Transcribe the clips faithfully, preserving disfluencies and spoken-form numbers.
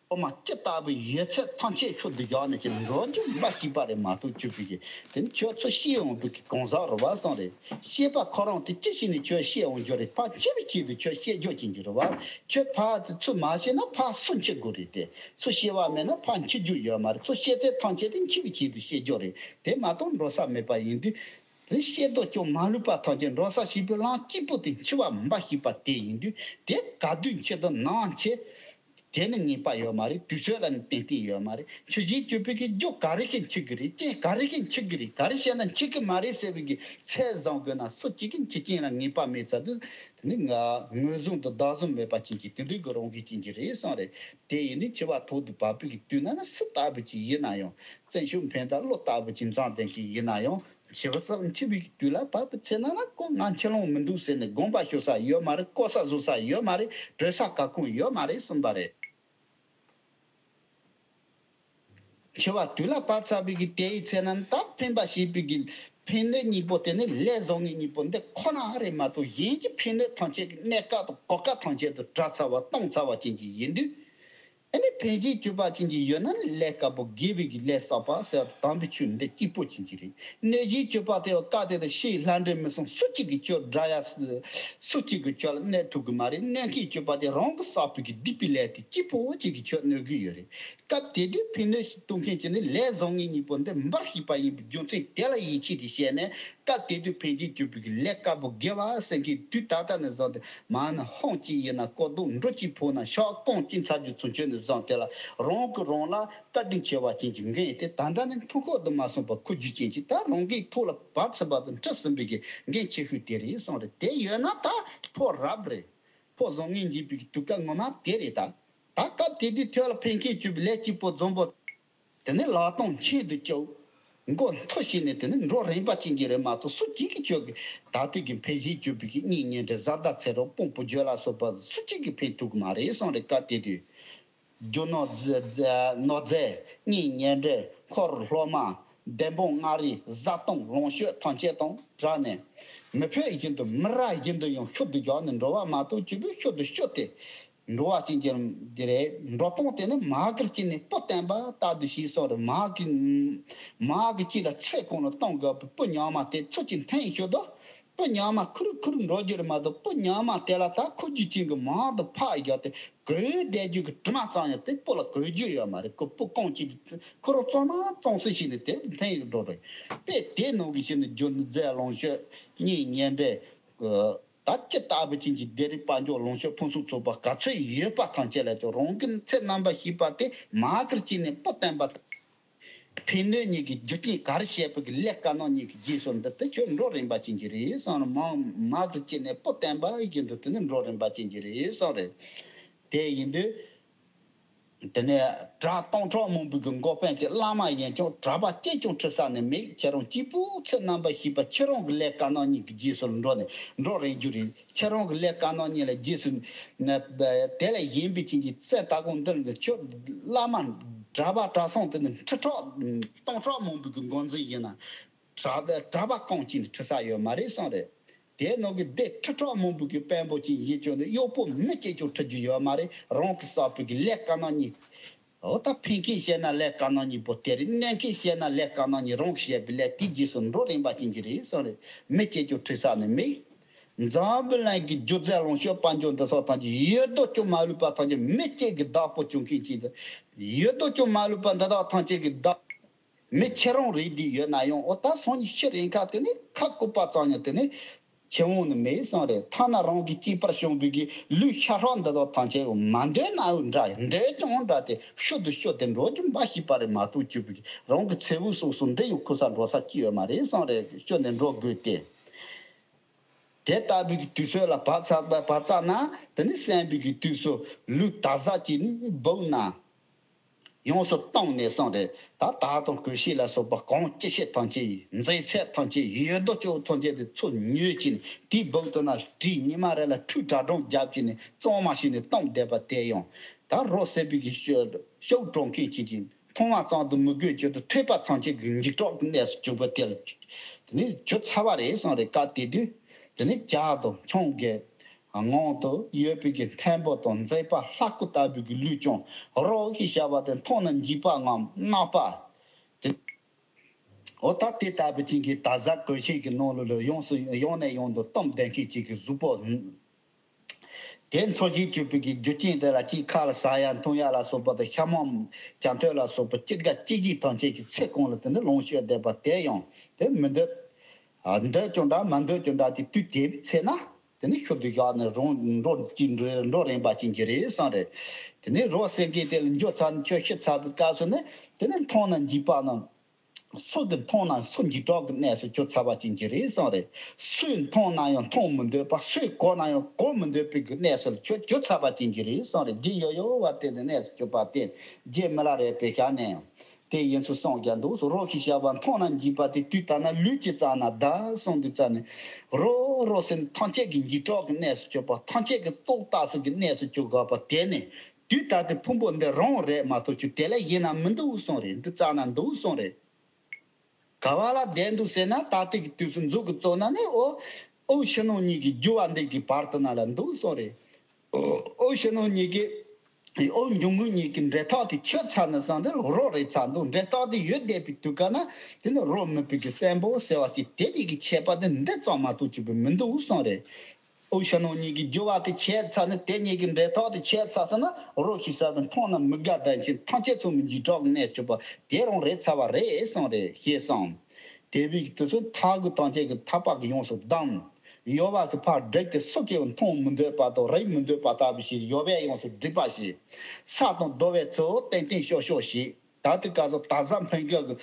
ཨོ་མ་ཅི་ལྟ་བུ་ཡོད་ཚད་ཐམས་ཅད་ཤུལ་དུ་བཞག་ནས་ཀྱི་འགྲོ་རྒྱུ་འབའ་ཞིག་པ་རེད་མ་གཏོགས་ཅི་ཕི་གི་དེ་ནི་ཁྱོད་ཚོ་ཤེས་འོང་དུས་ཀྱི་གང་ཟག་རུ་བ་སང་རེད། ཤེས་པ་ཁོ་རང་དེ་ཅི་ཞིག་ནས་ཁྱོད་ཤེས་འོང་རྒྱུ་རེད། ཕ་ཁྱི་བའི་ཆེད་དུ་ཁྱོད་ཤེས་རྒྱུ་ཅན་གྱི་རུ་བ། ཁྱོད་ཕ་དེ་ཚོ་མ་ཤེས་ན་ཕ་སུ་འཆི་དགོས་རེད་དེ། ཚོ་ཤེས་པ་མེད་ན་ཕ་འཆི་རྒྱུ་ཡོད་མ་རེད། ཚོ་ཤེས་ཚད་ཐམས་ཅད་དེ་འཆི་བའི་ཆེད་དུ་ཤེས་རྒྱུ་རེད། དེ་མ་གཏོགས་འགྲོ་ས་མེད་པ་ཡིན་དུས། དེ་ཤེས་རྟོགས་ཀྱང་མ་ལུས་པ་ཐམས་ཅད་འགྲོ་ས་ཤེས་པའི་ལམ་སྐྱིད་པོ་དེ་འཆི་བ་འབའ་ཞིག་པ་དེ་ཡིན་དུས། དེ་ག་དུས་འཆི་དང་ནམ་འཆི། དེ་ནི་ངེས་པ་ཡོད་མ་རེད། དུས་ཚོད་ལ་ནི་ཏན་ཏན་ཡོད་མ་རེད། ཆུ་བཞི་གཅོད་པའི་གི་རྒྱུ་ག་རེ་ཞིག་འཆི་གི་རེད། རྐྱེན་ག་རེ་ཞིག་འཆི་གི་རེད། ག་རེ་བྱས་ན་འཆི་གི་མ་རེད་ཟེར་བའི་གི་ཚད་བཟང་དགོས་ན་སུ་གཅིག་གིས་འཆི་རྐྱེན་ལ་ངེས་པ་མེད་ཚར་དུས་དེ་ནི་ང་ངོས་བཟུང་དང་བདག་བཟུང་མེད་པ་ཅན་གྱི་དེ་འདྲའི་གི་རང་བཞིན་ཅན་གྱི་རེད་བསམ་རེད། དེ་ཡིན་དུས་འཆི་བ་ཐོག་ཏུ་བབས་པའི་གི་དུས་ན་ནི་སུ་ལྟ་བུ་ཅིག་ཡིན་ན་ཡང་། བཙན་ཤུགས་འཕེན་དང་གློ་ལྟ་བུ་ཅིག་མཛངས་ལྡན་ཞིག་ཡིན་ན་ཡང་། ཞི་བ་སོགས་འཆི་བའི་དུས་ལ་བབ་པའི་ཚེ་ན་ན་ཀོ་ང་འཆི་ལོང་མི་འདུག་ཟེར་ནས་དགོངས་པ་ཞུ་ས་ཡོད་མ་རེད། ལྐོག་ས་བཟོ་ས་ཡོད་མ་རེད། བྲོས་ས་ག་གང་ཡོད་མ་རེད་གསུངས་པ་རེད། འཆི་བ་དུས་ལ་བབ་ཚར་བའི་གི་དེའི་ཚེ་ན་ད་འཕེན་པ་ཞེས་པའི་གི་འཕེན་ནུས་གཉིས་པོ་དེ་ནི་ལས་བཟང་ངན་གཉིས་པོ་འདི་ཁོ་ན་རེད་མ་གཏོགས་གཞན་གྱི་འཕེན་ནུས་ཐམས་ཅད་ཀྱི་གནས་སྐབས་དང་གོ་སྐབས་ཐམས་ཅད་དུ་བྲལ་ཚར་བ་སྟོང་ཚར་བ་ཅན་གྱི་ཡིན་དུས། ཨ་ནི་འཕེན་བྱེད་གཅོད་པ་ཅན་གྱི་ཡོད་ན་ནི་ལས་དཀར་པོ་དགེ་བའི་གི་ལས་བསགས་པ་ཟེར་བ་དམ་པའི་ཆོས་འདི་གཅིག་པོ་ཅན་གྱི་རེད། གནོད་བྱེད་གཅོད་པ་དེ་བ་བཀའ་དེ་དང་ཤེས་ལྷ་འདྲེ་མི་གསུམ་སུ་གཅིག་གིས་ཁྱོད་དགྲ་ཡ། སུ་གཅིག་གིས་ཁྱོད་ལ་གནོད་ཐུབ་གི་མ་རེད། གནོད་མཁན་གཅོད་པ་དེ་རང་གི་བསགས་པའི་གི་སྡིག་པའི་ལས་དེ་གཅིག་པོ་ཅན་གྱིས་ཁྱོད་གནོད་གི་ཡོད་རེད། སྐབས་དེ་དུས་འཕེན་གནོད་གཏོང་མཁན་གྱི་ནི་ལས་བཟང་ངན་གཉིས་པོ་འདི་འབའ་ཞིག་པ་ཡིན་པའི་རྒྱུ་མཚན་དེ་ལ་ཡིད་ཆེས་ཏེ་བཤད་ནས། སྐབས་དེ་དུས་འཕེན་བྱེད་གཅོད་པའི་གི་ལས་དཀར་པོ་དགེ་བ་ཟེར་མཁན་དུས་ད་ལྟ་ནས་བཟུང་སྟེ་མ་ནི་ཧོང་གཅིག་ཡིན་ན་སྐོར་རྡོ་འབྲུ་གཅིག་ཕོག་ན་ཤག་རྐང་གཅིག་ཚར་རྒྱུ་ཚུན་ཆད་ནས་བཟུང་སྟེ་ལ་རང་གིས་རང་ལ་བཀའ་དྲིན་ཆེ་བ་ཅན་གྱི་འགན་དེ་ད་ལྟ་ནས་ཐུགས་ཁུར་དུ་མ་སོང་བར་འཁུར་རྒྱུ་ཅན་གྱི་ད་རང་གི་ཐུགས་ལ་བབས་ཟིན་པ་དང་འཁྲི་ཟིན་པའི་གི་འགན་ཆེ་ཤོས་དེ་རེད་གསུངས་རེད། དེ་ཡོད་ན་ད་ཕོ་རབ་རེད། ཕོ་བཟང་ངན་འབྱེད་པའི་གི་དུས་སྐབས་ངོ་མ་དེ་རེད་ད། ད་སྐབས་དེ་དུས་ཐོས་ལ་འཕེན་མཁན་གཅོད་པའི་ལས་གཅིག་པོ་འཛོམས་པོ། དེ་ནས་ལག་སྟོང་མཆན་དུ་བཅུག་མགོ་མཐོ་ཞིག་ནས་དེ་ནས་འགྲོ་རན་པ་ཅན་གྱི་རེད་མ་གཏོགས་སུ་གཅིག་གིས་ཁྱོད་ཀྱི་ད་ལྟའི་གི་འཕེན་བྱེད་གཅོད་པའི་གི་གཉེན་ཉེ་འབྲེལ་བཟའ་ཟླ་ཚེ་རོགས་དཔོན་པོ་རྒྱུད་ལ་སོགས་པ་སུ་གཅིག་གིས་འཕེན་ཐུབ་ཀྱི་མ་རེད་གསུངས་རེད། སྐབས་དེ་དུས་རྒྱུ་ནོར་རྫས་ནོར་རྫས་གཉེན་ཉེ་འབྲེལ་འཁོར་སློབ་མ་བདེ་འབོང་མངའ་རིས་བཟའ་བཏུང་ལོངས་སྤྱོད་ཐམས་ཅད་དང་བྲལ་ནས་མི་ཕོད་བཞིན་དུ་མི་རབས་བཞིན་དུ་ཡང་ཤུལ་དུ་བཞག་ནས་འགྲོ་བ་མ་གཏོགས་གཅིག་པུས་ཤུལ་དུ་བསྐྱོད་དེ། འགྲོ་བ་ཅན་གྱི་འདི་རེད། འགྲོ་སྟངས་དེ་ནི་མ་གིར་ཅི་ནས་སྤུ་བསྟན་པ་ལྟ་བུ་ཞིག་སོགས་རེད། མ་གི་མ་གི་ཅི་ལ་ཚེ་གང་ལ་གཏོང་དགོས་པའི་སྤུ་ཉག་མ་དེ་ཚུར་གྱིས་འཐེན་ཞུ་དོ། སྤུ་ཉག་མ་ཁུར་ཁུར་འགྲོ་རྒྱུ་རེད་མ་གཏོགས་སྤུ་ཉག་མ་དེ་ལ་ད་ཁུར་རྒྱུ་ཅན་གྱི་མང་དུ་ཕར་རྒྱག་སྟེ་གོས་བསྡད་རྒྱུ་གི་དྲི་མ་ཙམ་ཡང་དེ་སྤུ་ལ་གོས་རྒྱུ་ཡོད་མ་རེད། ཁོ་སྤུ་རྐང་གཅིག་ཁུར་རོ་བཙོང་མ་བཙོང་སྲིད་ཞིག་ནས་དེ་འཐེན་ཡོད་འགྲོ་རེད། དཔེ་དེ་ནང་གི་ཞིག་ནས་རྒྱུ་རྫས་ལོངས་སྤྱོད་གཉེན་ཉེ་འབྲེལ། ད་ཅི་ལྟ་བུ་ཅན་གྱི་སྡེ་རིགས་དཔལ་འབྱོར་ལོངས་སྤྱོད་ཕུན་སུམ་ཚོགས་པ་ག་ཚོད་ཡོད་པ་ཐམས་ཅད་ལ་ཀྱང་རང་གི་ཚེ་རྣམ་པ་ཞིག་པ་དེ་མ་གིར་ཅི་ནས་སྤུ་བསྟན་པ། འཕེན་གནོད་གཉིས་ཀྱི་རྒྱུ་རྐྱེན་ག་རེ་བྱས་པའི་གི་ལས་དཀར་ནག་གཉིས་ཀྱི་རྗེས་སུ་འདི་ལྟར་ཁྱོད་འགྲོ་རན་པ་ཅན་གྱི་རེད་གསུངས་ནས་མ་མ་གིར་ཅི་ནས་སྤུ་བསྟན་པ་ཡི་གི་འདི་ལྟར་ནི་འགྲོ་རན་པ་ཅན་གྱི་རེད་གསུངས་རེད། དེ་ཡིན་དུས། དེ་ནས་དགྲ་སྟོང་ཕྲག་མང་པོའི་གི་འགོ་དཔོན་གྱི་བླ་མ་ཡིན་ཀྱང་གྲྭ་པ་གཅིག་ཀྱང་ཁྲིད་ས་ནི་མེད། ཁྱེད་རང་གཅིག་པུ་ཚེ་རྣམ་པ་ཞིག་པ་ཁྱེད་རང་གི་ལས་དཀར་ནག་གཉིས་ཀྱི་རྗེས་སུ་འགྲོ་ནས་འགྲོ་རན་རྒྱུ་རེད། ཁྱེད་རང་གི་ལས་དཀར་ནག་གཉིས་ལ་རྗེས་སུ་དེ་ལས་གཞན་པའི་ཅན་གྱི་རྩེ་ལྟ་གོང་འདིར་འདི་ཁྱོད་བླ་མ་གྲྭ་པ་གྲྭ་ཚང་དེ་ནི་ཁྲི་ཕྲག་སྟོང་ཕྲག་མང་པོའི་གི་འགོ་འཛིན་ཡིན་ན། གྲྭ་གྲྭ་པ་རྐང་གཅིག་ནས་ཁྲིད་ས་ཡོད་མ་རེད་གསུངས་རེད། དེའི་ནང་གི་སྡེ་ཁྲི་ཕྲག་མང་པོ་གི་དཔོན་པོ་ཅིག་ཡིན་ཀྱང་ནི་གཡོག་པོ་མི་གཅིག་ཀྱང་ཁྲིད་རྒྱུ་ཡོད་མ་རེད། རང་གི་བསགས་པའི་གི་ལས་དཀར་ནག་གཉིས། འོ་ད་འཕེན་མཁན་བཤད་ན་ལས་དཀར་ནག་གཉིས་པོ་དེ་རེད། གནོད་མཁན་བཤད་ན་ལས་དཀར་ནག་གཉིས། རང་གིས་བཤད་པའི་ལས་དེའི་རྗེས་སུ་འགྲོ་རན་པ་ཅན་གྱི་རེད་གསུངས་རེད། མི་གཅིག་ཀྱང་ཁྲིད་ས་ནི་མེད། འཛམ་བུ་གླིང་གི་རྒྱུ་རྫས་ལོངས་སྤྱོད་དཔལ་འབྱོར་འདི་སོགས་ཐམས་ཅད་ཡོད་དོ་ཅོག་མ་ལུས་པ་ཐམས་ཅད་མི་གཅིག་གི་བདག་པོ་བྱུང་མཁན་ཅིག་འདི། ཡོད་དོ་ཅོག་མ་ལུས་པ་འདི་དག་ཐམས་ཅད་ཀྱི་བདག་མི་ཁྱེད་རང་རེད་འདི་ཡོད་ན་ཡང་འོ་ད་སང་ཉིན་ཤི་རན་ཁ་དེ་ནི་ཁ་བཀུག་པ་ཙམ་ཡང་དེ་ནི་ཁྱེད་འོང་ནི་མེད་གསུངས་རེད། ཐ་ན་རང་གི་གཅིག་པར་བྱུང་བའི་གི་ལུས་ཤ་ཁྲག་འདི་དག་ཐམས་ཅད་མ་འདོད་ན་འདྲ་འདོད་ཀྱང་འདྲ་སྟེ་ཤུལ་དུ་ཤོར་ཏེ་འགྲོ་རྒྱུ་འབའ་ཞིག་པ་རེད་མ་གཏོགས་གཅིག་པུ་གི་རང་གི་ཚེ་བོ་སོགས་སུ་འདི་ཡང་ཁུ་ས་འགྲོ་ས་གཅིག་ཡོད་མ་རེད་གསུངས་རེད། ཤུལ་ནས་འགྲོ་དགོས་ཏེ། དེ་ལྟ་བུའི་གི་དུས་ཚོད་ལ་བབ་ཚར་བ་བབ་ཚར་ན་དེ་ནི་གསན་པའི་གི་དུས་སུ་ལུས་ད་གཟར་གྱིས་ནི་སྦུབ་ན། ཡོངས་སུ་བཏང་ནས་སོང་རེད། ད་དར་དང་གོས་ཤེས་ལ་སོགས་པ་གང་ཅི་ཤེས་ཐམས་ཅད་ཡིན། མཛེས་ཚད་ཐམས་ཅད་ཡོད་དོ་ཅོག་ཐམས་ཅད་དེ་ཚུར་ཉོས་ཀྱིན་དེའི་སྦུག་ཏུ་ན་དྲིས་ཉི་མ་རེ་ལ་ཁྲུས་གྲ་སྒྲུང་བརྒྱབ་ཀྱིན་ནས་གཙང་མ་ཞིག་ནས་བཏང་བསྡད་པ་དེ་ཡང་ད་རོ་བསད་པའི་གི་ཤོག་གྲོང་ཁྱེར་གྱི་གི་མཐོང་བ་ཙམ་དུ་མི་དགོས་ཀྱི་དུ་ཐོས་པ་ཐམས་ཅད་ཀྱི་འཇིགས་སྐྲག་གི་གནས་སུ་བྱུང་བ་དེ་ལ་དེ་ནི་གྱུར་ཚར་བ་རེད་སོང་རེད། སྐབས་དེ་དུས་དེ་ནི་ཇ་དང་ཆང་གི་ངང་དུ་ཡོད་པའི་གི་མཐོན་པོ་དང་མཛེས་པ་ལྷ་སྐུ་ལྟ་བུའི་གི་ལུས་ཀྱང་རོ་ཞེས་བྱ་བ་དེ་མཐོང་ན་འཇིགས་པའམ་རྣག་པ། དེ། འོ་ད་དེ་ལྟ་བུ་ཅན་གྱི་དྭགས་གཟའ་གོས་ཆེན་གྱི་ནང་ལོགས་ལ་ཡོངས་སུ་ཡང་ནས་ཡང་དུ་སྟོབས་ལྡན་མཁན་ཅིག་གི་གཟུགས་པོ། དེ་འཚོ་བྱེད་སྤྱོད་པའི་གི་རྒྱུ་རྐྱེན་དེ་ལ་གཅིག་ཁ་ལ་ཟ་ཡ་འཐུང་ཡ་ལ་སོགས་པ་དང་ཤ་མོང་བྱ་ཐོད་ལ་སོགས་པ་སྐྱེ་རྒ་སྐྱེ་འཇིག་ཐམས་ཅད་ཀྱི་ཚེ་གང་ལ་དེ་ནི་ལོངས་སྤྱོད་བསྡད་པ་དེ་ཡང་དེ་མི་འདོད། ཨ། འདོད་ཀྱང་འདྲ་མ་འདོད་ཀྱང་འདྲ་དེ་དུས་དེའི་ཚེ་ན་དེ་ནི་ཤུལ་དུ་བཞག་ནས་རང་འགྲོ་གཅིག་འགྲོ་རན་པ་ཅན་གྱི་རེད་བསམ་རེད། དེ་ནི་རོ་སེང་གེ་དེ་ལ་འགྱོད་ཚ་ནས་ཁྱོད་ཤི་ཚར་བའི་སྐབས་སུ་ནི་དེ་ནི་མཐོང་ན་འཇིགས་པ་ན། སུ་གིས་མཐོང་ན་སུ་འཇིགས་སྐྲག་གི་གནས་སུ་གྱུར་ཚར་བ་ཅན་གྱི་རེད་བསམ་རེད། སུས་མཐོང་ན་ཡང་མཐོང་མི་འདོད་པ། སུས་གོ་ན་ཡང་གོ་མི་འདོད་པའི་གི་གནས་སུ་གྱུར་གྱུར་ཚར་བ་ཅན་གྱི་རེད་བསམ་རེད། འདི་ཡོད་ཡོད་པ་དེ་ནི་གནས་སུ་གྱུར་པ་དེ་རྗེ་མི་ལ་རས་པས་བཞག་ནས་ཡང་དེ་ཡིན་ཚུལ་གསུངས་ཀྱང་འདུག་རོ་ཞེས་བྱ་བ་མཐོང་ན་འཇིགས་པ་དེ་དུས་ད་ན་ལུས་ཀྱི་རྩ་ན་བདག་གསུངས་དུས་རྩ་ནས་རོ་རོ་ཟེར་ནས་ཐམས་ཅད་ཀྱི་འཇིགས་སྐྲག་གི་གནས་སུ་གྱུར་པ། ཐམས་ཅད་ཀྱི་རྟོག་བཏགས་སུ་གི་གནས་སུ་གྱུར་དགོས་པ་དེ་ནི། དུས་ད་ལྟའི་ཕུང་པོ་འདི་རང་རེད་མ་གཏོགས་ཁྱོད་དེ་ལས་གཞན་ན་མི་འདུག་གསུངས་རེད། འདི་རྩ་ན་འདུག་གསུངས་རེད། ག་བ་ལ་བསྡད་འདུག་ཟེར་ན་ད་ལྟའི་གི་དུས་སུ་མཛུབ་གུ་བཙུགས་ན་ནི་ཨོ། ཨོ་ཕྱི་ནང་གཉིས་ཀྱི་རྒྱུ་བ་འདི་གི་བར་དུ་ན་ལ་འདུག་གསུངས་རེད། ཨོ་ཕྱི་ནང་གཉིས་ཀྱི་ཨོ་འབྱུང་ཁུངས་གཉིས་ཀྱི་འབྲེལ་ཐག་དེ་ཆོད་ཚར་ནས་བསམ་དེ་རོ་རེད་ཚར་འདུག་འབྲེལ་ཐག་དེ་ཡོད་བསྡད་པའི་དུས་ག་ན་དེ་ནི་རོ་མིན་པའི་གི་སེམས་པོ་ཟེར་བ་ཅིག་དེ་གཉིས་ཀྱི་ཁྱད་པར་དེ་འདི་ཙམ་མ་གཏོགས་ཅིག་པུ་མི་འདུག་གསུངས་རེད། ཨོ་ཕྱི་ནང་གཉིས་ཀྱི་རྒྱུ་བ་དེ་ཆད་ཚར་ནས་དེ་གཉིས་ཀྱི་འབྲེལ་ཐག་དེ་ཆད་ཚར་སོང་ན་རོ་ཞེས་བྱ་བའི་མཐོང་ན་མི་དགའ་ལྡན་ཅིང་ཐམས་ཅད་ཚོགས་མི་འཇིགས་སྐྲག་གནས་གྱུར་པ་དེ་རང་རེད་ཚར་བ་རེད་གསུངས་རེད་ཞེས་གསུངས། དེ་བས་དུས་སུ་མཐའ་དགུ་ཐམས་ཅད་ཀྱི་ཐག་པ་གིས་ཡོངས་སུ་བསྡམས། གཡོ་བ་གིས་ཕར་བསྒྲིགས་ཏེ་སུ་གིས་མཐོང་མི་འདོད་པ་དང་རིག་མི་འདོད་པ་ལྟ་བུ་ཞིག་གཡོ་བས་ཡོངས་སུ་བསྒྲིགས་པ་ཞིག་ས་དང་རྡོ་བས་གཙོ་བོ་ཏན་ཏན་ཤོག་ཤོག་ཞིག་ད་ལྟའི་སྐབས་སུ་དྭགས་གཟའ་སྤེན་དཀར་གྱི།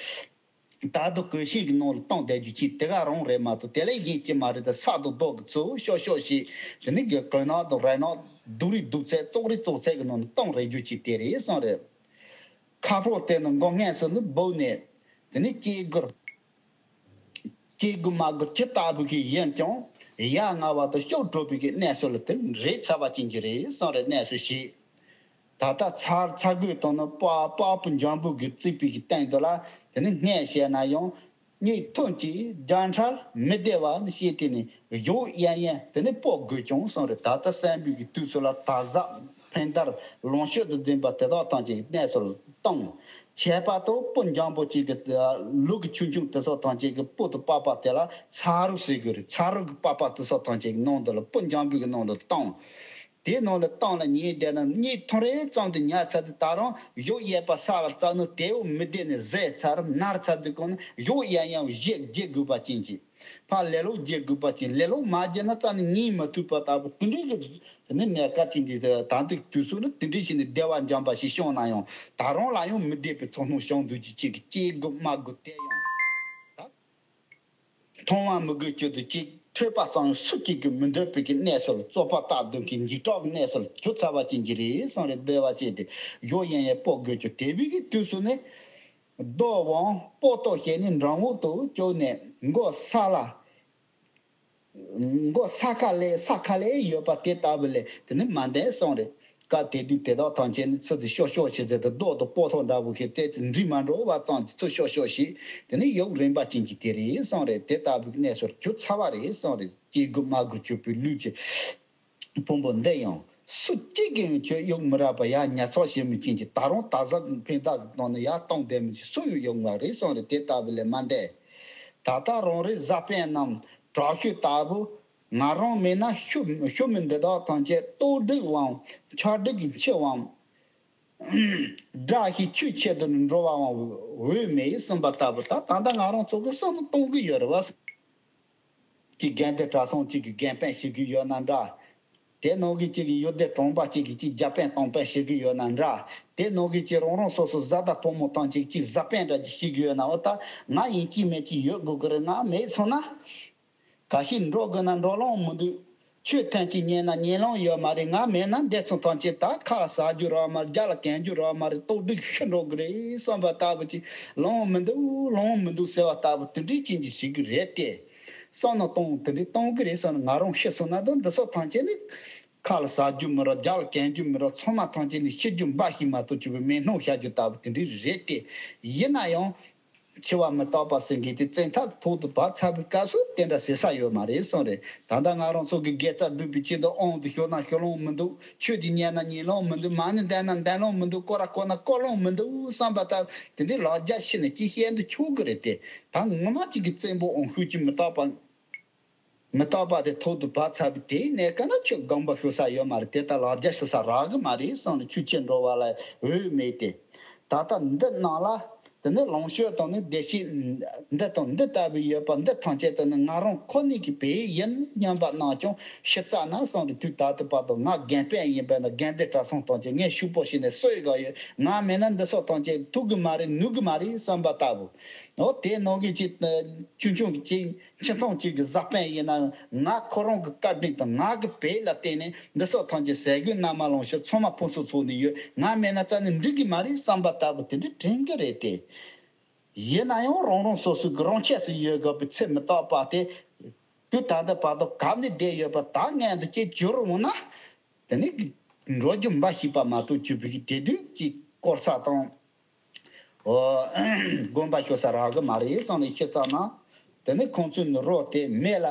ད་དུང་གོས་ཆེན་གྱི་ནང་ལ་བཏང་བསྡད་རྒྱུ་ཅིག་དེ་ག་རང་རེད་མ་གཏོགས་དེ་ལས་གཞན་གྱི་མ་རེད། ད་ས་དང་རྡོ་གི་གཙོ་བོ་ཤོག་ཤོག་ཞིག་དེ་ནི་གི་གོས་ནག་དང་རས་ནག་སྡུག་རིགས་སྡུག་ཚད་བཙོག་རིགས་བཙོག་ཚད་ཀྱི་ནང་ལ་བཏང་རེད་རྒྱུ་ཅིག་དེ་རེད་གསུངས་རེད། ཁ་ཕོག་དེ་ནི་མགོ་སྔས་སུ་ནི་སྦུབས་ནས་དེ་ནི་སྐྱེ་དགུར། སྐྱེ་དགུ་མ་དགུ་ཇི་ལྟ་བུ་གི་ཡིན་ཀྱང་ཡ་ང་བ་དང་སྐྱོ་གྲོད་པའི་གི་གནས་སུ་ལ་དེ་རེད་ཚར་བ་ཅན་གྱི་རེད་གསུངས་རེད། གནས་སུ་ཞིག་ད་ལྟ་ཚ་ཚ་གོས་དང་ནི་པགས་པགས་པ་འཇམ་པོ་གིས་བརྩིགས་པའི་གི་སྟེང་དུ་ལ་དེ་ནི་སྔས་བཤད་ན་ཡང་གཉིད་ཐུན་གཅིག་རྒྱ་ཁྲལ་མི་བདེ་བ་ནི་ཤེས་དེ་ནི་གཞོགས་གཡས་གཡོན་དེ་ནི་སྤོ་དགོས་ཀྱང་གསུངས་རེད། ད་ལྟ་གསོན་པའི་གི་དུས་སུ་ལ་དྭགས་གཟའ་སྤེན་ཟླར་ལོངས་སྤྱོད་དུ་ལྡན་པ་དེ་དག་ཐམས་ཅད་ཀྱི་གནས་སུ་བཏང་། ཁྱད་པར་དུ་སྤུ་འཇམ་པོ་གཅིག་གི་ལུག་གི་ཆུང་ཆུང་དེ་སོགས་ཐམས་ཅད་ཀྱི་སྤུ་དང་པགས་པ་དེ་ལ་ཚ་རོ་ཟེར་དགོས་རེད། ཚ་རོ་གི་པགས་པ་དེ་སོགས་ཐམས་ཅད་ཀྱི་ནང་དུ་ལ་སྤུ་འཇམ་པོ་གི་ནང་དུ་བཏང་། དེའི་ནང་ལ་བཏང་ལ་ཉལ་བསྡད་ན་གཉིད་ཐུན་རེ་ཙམ་དུ་ཉལ་ཚར་དུས་ད་རུང་གཞོགས་གཡས་པ་ས་ལ་བཙུགས་ན་དེའུ་མི་བདེ་ནས་གཟེར་ཚར་ནར་ཚར་དུས་གང་ན་གཞོགས་གཡས་གཡོན་བཞེས་བརྗེ་དགོས་པ་ཅན་གྱི་ཕར་ལེ་ལོ་བརྗེ་དགོས་པ་ཅན། ལེ་ལོ་མ་བརྗེ་ན་རྩ་ནས་ཉལ་མ་ཐུབ་པ་ལྟ་བུ་དེ་འདྲའི་གི་ནི་གནས་སྐབས་ཅན་གྱི་ད་ལྟའི་དུས་སུ་ནི་དེ་འདྲའི་ཞིག་ནས་བདེ་བ་འཇམ་པ་ཞིག་བྱུང་ན་ཡང་ད་རུང་ལ་ཡང་མི་བདེ་བའི་ཚོར་སྣང་བྱུང་འདུག་ཅིག་ཅིག་གི་སྐྱེ་དགུ་མ་དགུ་དེ་ཡང་ད། མཐོང་བ་མི་དགོས་ཀྱི་དུ་གཅིག་ཐོས་པ་ཙམ་སུ་གཅིག་གིས་མི་འདོད་པའི་གི་གནས་སུ་ལ་རྩོད་པ་ལྟ་འདོད་ཀྱི་འཇིགས་སྐྲག་གི་གནས་སུ་ལ་གྱུར་ཚར་བ་ཅན་གྱི་རེད་གསུངས་རེད། བདེ་བ་ཅན་དེ་གཞོགས་གཡས་གཡོན་སྤོ་དགོས་ཀྱི་དེ་བས་ཀྱི་དུས་སུ་ནི་རྡོ་བོང་སྤོ་ཏོ་ཞེས་ནི་འགྲམ་འོག་ཏུ་བཅུག་ནས་མགོ་ས་ལ་མགོ་ས་ཁ་ལས་ས་ཁ་ལས་ཡོད་པ་དེ་ལྟ་བུ་ལས་དེ་ནི་མ་འདས་གསུངས་རེད། སྐབས་དེ་དུས་དེ་དག་ཐམས་ཅད་ནི་ཚུར་དུ་ཤོག་ཤོག་ཞེས་ཟེར་དུ་རྡོ་དང་སྤོ་ཐོག་འདྲ་བོ་ཞིག་སྤྲད་ཚེ་འགྲིག་མ་འགྲོ་བ་ཙམ་གྱི་ཚུར་ཤོག་ཤོག་ཞེས་དེ་ནི་ཡུག་རིམ་པ་ཅན་གྱི་དེ་རེད་གསུངས་རེད། དེ་ལྟ་བུའི་གནས་སུ་གྱུར་ཚར་བ་རེད་གསུངས་རེད། སྐྱེ་དགུ་མ་དགུ་གྱུར་པའི་ལུས་ཀྱི་ཕུང་པོ་འདི་ཡང་སུ་གཅིག་གིས་ཡང་ཁྱོད་གཡུག་མི་རག་པ་ཡ་ཉ་ཚགས་བྱེད་མི་ཅན་གྱི་ད་རུང་དྭགས་གཟའ་འཕེན་རྟགས་ཀྱི་ནང་ནས་ཡར་བཏང་བསྡད་མི་ཅིག་སུ་ཡང་གཡུག་མ་རེད་གསུངས་རེད། དེ་ལྟ་བུ་ལས་མ་འདས། ད་ལྟ་རང་རེའི་གཟའ་སྤེན་ནམ་དྲག་ཤུལ་ལྟ་བུ། ང་རང་མེད་ན་ཤུ་ཤུ་མི་འདི་དག་ཐམས་ཅད་ལྟོ་སྒྲིག་བའམ་ཆ་སྒྲིག་གི་འཆི་བའམ། དགྲ་ཞིག་ཆོས་ཆེད་དུ་འགྲོ་བའམ་འོས་མེད་གསུངས་པ་ལྟ་བུ། ད་ད་ལྟ་ང་རང་ཚོ་གི་བསམ་བློ་གཏོང་གི་ཡོད་རེད་བ། གཅིག་དགོན་སྡེ་གྲྭ་ཚང་གཅིག་གི་དགོན་དཔོན་བྱེད་ཀྱི་ཡོད་ན་འདྲ། དེ་ནང་གི་གཅིག་གི་ཡུལ་སྡེ་གྲོང་པ་གཅིག་གི་གཅིག་རྒྱ་དཔོན་དང་དཔོན་བྱེད་ཀྱི་ཡོད་ན་འདྲ། དེ་ནང་གི་གཅིག་རང་རང་སོ་སོ་བཟའ་ཟླ་ཕོ་མོ་དང་གཅིག་གཅིག་བཟའ་དཔོན་འདྲ་གཅིག་བྱེད་ཀྱི་ཡོད་ན་འོ་ད་ང་ཡིན་གཅིག་མིན་གཅིག་ཡོད་དགོས་ཀྱི་རེད། ང་མེད་སོང་ན། ག་ཤེད་འགྲོ་དགོས་ན་འགྲོ་ལོང་མི་འདུག་ཆོས་ཐམས་ཅད་ཉན་ན་ཉན་ལོང་ཡོད་མ་རེད། ང་མེད་ན་འདི་ཚོ་ཐམས་ཅད་ད་ཁ་ལ་ཟ་རྒྱུ་རག་མ་རེད། རྒྱ་ལ་གན་རྒྱུ་རག་མ་རེད། ལྟོ་སྒྲིག་ཤི་འགྲོ་གི་རེད་བསམ་པ་ལྟ་བུ་ཅིག་ལོང་མི་འདུག་ལོང་མི་འདུག་ཟེར་བ་ལྟ་བུ་དེ་འདྲའི་ཅན་གྱི་ཞིག་གི་རེད་དེ། བསམ་ན་གཏོང་དེ་འདྲའི་གཏོང་གི་རེད་བསམ་ན་ང་རང་ཤི་སོང་ན་ད་འདི་ཚོ་ཐམས་ཅད་ནི་ཁ་ལ་ཟ་རྒྱུ་མི་རག་རྒྱ་ལ་གན་རྒྱུ་མི་རག་ཚང་མ་ཐམས་ཅད་ནི་ཤི་རྒྱུ་འབའ་ཞིག་མ་གཏོགས་ཅིག་པའི་མེ་སྣོམ་བྱ་རྒྱུ་ལྟ་བུ་དེ་འདྲའི་རེད་དེ། ཡིན་ན་ཡང་། འཆི་བ་མི་རྟག་པ་ཟེར་མཁན་དེ་བཙན་ཐབས་ཐོག་ཏུ་བབས་ཚར་བའི་སྐབས་སུ་དེ་འདྲ་ཟེར་ས་ཡོད་མ་རེད་གསུངས་རེད། ད་ལྟ་ང་རང་ཚོ་གི་དགེ་རྩ་སྒྲུབ་པའི་ཆེད་དུ་དབང་དུ་ཤོར་ན་ཤོར་ལོང་མི་འདུག་ཆོས་དེ་ཉན་ན་ཉན་ལོང་མི་འདུག་མ་ཎི་འདོན་ན་འདོན་ལོང་མི་འདུག་བསྐོར་ར་བསྐོར་ན་བསྐོར་ལོང་མི་འདུག་བསམ་པ་ལྟར་དེ་འདྲའི་ལག་རྒྱ་ཤི་ནས་ཅི་བཤད་འདུག་ཆོག་གི་རེད་དེ། ད་ངོ་མ་གཅིག་གི་བཙན་པོ་དབང་ཤུགས་ཀྱིས་མི་རྟག་པ། མི་རྟག་པ་དེ་ཐོག་ཏུ་བབས་ཚར་བའི་དེའི་གནས་སྐབས་ན་ཁྱོད་དགོངས་པ་ཞུ་ས་ཡོད་མ་རེད། དེ་ལྟར་ལག་རྒྱ་ཤི་ས་རག་གི་མ་རེད་གསུངས་ནས་ཆོས་ཁྱེར་འགྲོ་བ་ལ་འོས་མེད་དེ། ད་ལྟ་འདི་རྣམས་ལ་དེ་ནས་ལོངས་སྤྱོད་དང་ནི་བདེ་སྐྱིད་འདི་དང་འདི་ལྟ་བུའི་ཡོད་པ་འདི་ཐམས་ཅད་དུ་ནི་ང་རང་ཁོ་ནའི་གི་བུ་ཡིན་སྙམ་པ་རྣམས་ཀྱང་ཤི་ཚར་ན་གསུངས་ཏེ། དུས་ད་ལྟ་བར་དུ་ང་རྒན་པ་ཡིན་པས་ན་རྒན་བདེ་གྲྭ་ཚང་ཐམས་ཅད་ངས་ཕྱུག་པོ་བྱས་ནས་གསོས་དགོས་ཡོད། ང་མེད་ན་འདི་སོགས་ཐམས་ཅད་ཐུབ་གི་མ་རེད། ནུས་གི་མ་རེད་བསམ་པ་ལྟ་བུ། འོ་དེ་ནང་གི་ཅིག་ཆུང་ཆུང་གི་ཅིག་ཁྱིམ་ཚང་གཅིག་གི་བཟའ་སྤེན་ཡིན་ན་ང་ཁོ་རང་གི་བཀའ་དྲིན་དང་ང་གི་བེད་ལ་བརྟེན་ནས་འདི་སོགས་ཐམས་ཅད་ཟས་གོས་མནའ་མ་ལོངས་སྤྱོད་ཚང་མ་ཕུན་སུམ་ཚོགས་ནས་ཡོད། ང་མེད་ན་རྩ་ནས་འགྲིག་གི་མ་རེད་བསམ་པ་ལྟ་བུ་དེ་འདྲ་དྲན་གི་རེད་དེ། ཡིན་ན་ཡང་རང་རང་སོ་སོའི་གི་རང་ཆས་སུ་ཡོད་དགོས་པའི་ཚེ་མི་རྟག་པ་དེ་དུས་ད་ལྟ་བར་དུ་གབ་ནས་བསྡད་ཡོད་པ་ད་སྔོན་དུ་སྐྱེ་འགྱུར་འོང་ན་དེ་ནི་འགྲོ་རྒྱུ་འབའ་ཞིག་པ་མ་གཏོགས་གྱུར་པའི་དེ་དུས་ཀྱི་དཀོར་ས་དང་། ཨོ། དགོངས་པ་ཞུ་ས་རག་གི་མ་རེད་བསམ་ནས་ཤི་ཙམ་ན། དེ་ནས་ཁོང་ཚོའི་ནི་རོ་དེ་མེ་ལ།